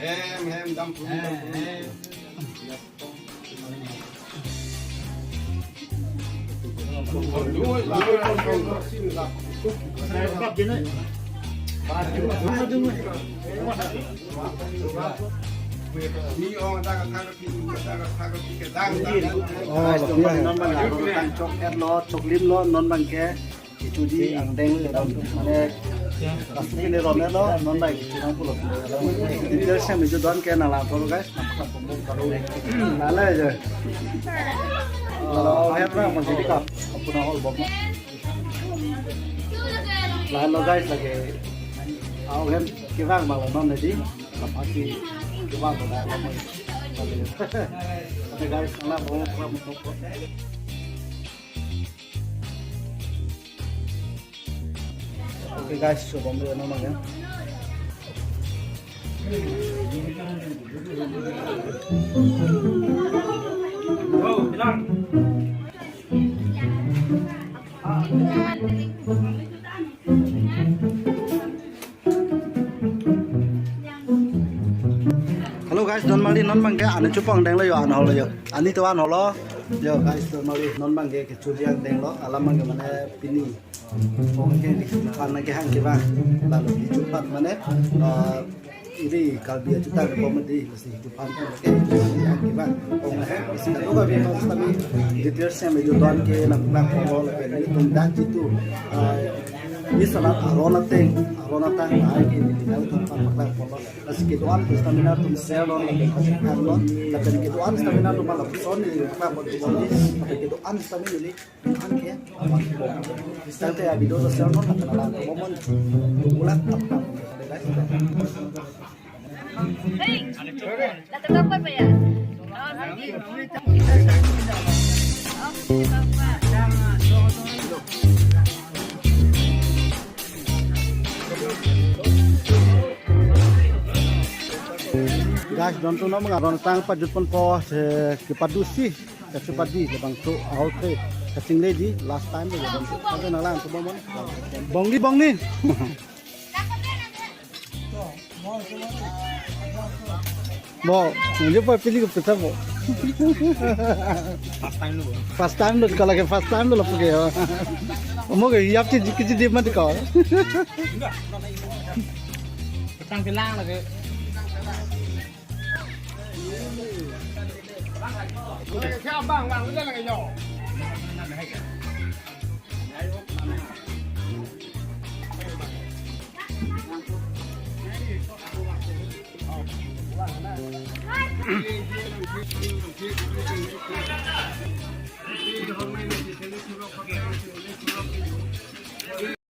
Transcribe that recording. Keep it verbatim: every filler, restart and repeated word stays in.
Hem, hem, dam phu, dam phu. Hem, hem. Oh, non abang chok-et lo, choklim lo, non abang ke kechodi angdeng, mane kasu pine ron lo, non abang kechodi nang pulo. Details yang video don ke nang lang tolo, guys. Nang lang je. Kalau akhir na masih di kap, kapu na hall bom. Lahenlo guys, lake ahem kevang abang lo non nedi, kapasi kevang abang lo non. Oke guys, nang lang bom. Okay guys, so bom dulu nama ya. Hello guys, non mali non abang ke ani chupang deng lo yo, an holo yo. Ani to an holo. Yo guys, non mali non abang ke kechodi angdeng lo, alam abang ke mane pini. Ong ke ni pan na kehang kevang. Lalu di chupat mane, eh, ini Karbi achuta ke bom di, mesti di pan ke kehang kevang. Ong ke, mesti kan oga bin mesti kami details yang video don ke nang plang polo lapen ini tum dan jitu. Eh, ini salat aron ateng, aron ateng, nah, ini tinggal tum pan plang polo. Lasi kedo-an stamina atum share non, lapen kasih kan non, lapen kedo-an stamina atum lapuson ini plang polo, lapen kedo-an stamina ini. An ke, tangte ya video lo share non, lapen alang ke bomon, ulat tap tap. Hey, la tukang pa ya? Oh, sorry. Oh, tukang pa. Guys, don tu nom ngaron tang pajut pon po, se kepadu si. Kachepadi labangso ahok ke kachingle di last time lo labangso. Kado nang lang ke bomon. Bongni, bongni. Bo, nunjuk pa pili ke peta bo. First time lo. First time lo, kalau ke first time lo lapu ke. Omo ke yap ci kiji di mati kau. Petang pilang lagi.